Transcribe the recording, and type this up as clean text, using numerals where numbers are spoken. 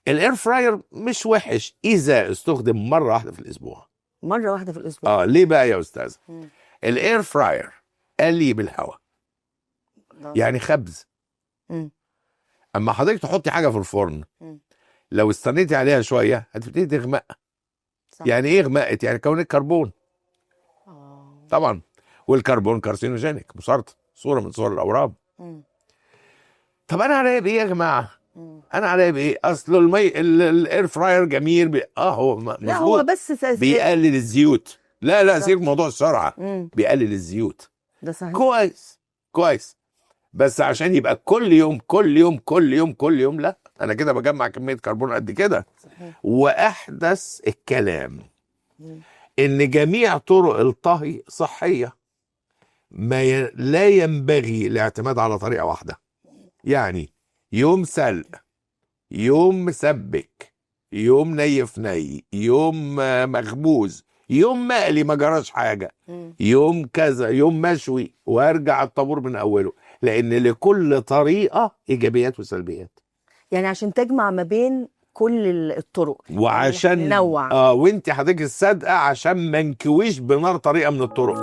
ال air fryer مش وحش اذا استخدم مرة واحدة في الاسبوع. مرة واحدة في الاسبوع. اه، ليه بقى يا استاذ؟ ال air fryer قلي بالهواء، يعني خبز. اما حضرتك تحطي حاجة في الفرن، لو استنيتي عليها شوية هتبتدي تغمق. يعني ايه غمقت؟ يعني كونت كربون. طبعا، والكربون carcinogenic، مسرطن، صوره من صور الاورام. طب انا عليا بايه يا جماعة؟ انا عليا بايه؟ اصل المي ال air fryer جميل هو لا، هو مظبوط. بس بيقلل الزيوت. لا لا، سيبك موضوع السرعه. بيقلل الزيوت. ده صحيح. كويس كويس، بس عشان يبقى كل يوم كل يوم كل يوم كل يوم، لا، انا كده بجمع كمية كربون قد كده. واحدث الكلام ان جميع طرق الطهي صحيه، ما لا ينبغي الاعتماد على طريقه واحده، يعني يوم سلق، يوم مسبك، يوم ني في ني، يوم مخبوز، يوم مقلي، ما جراش حاجه، يوم كذا، يوم مشوي، وارجع الطابور من اوله، لان لكل طريقه ايجابيات وسلبيات. يعني عشان تجمع ما بين كل الطرق. وعشان ننوع. اه، وانت حضرتك الصادقه، عشان ما نكويش بنار طريقه من الطرق.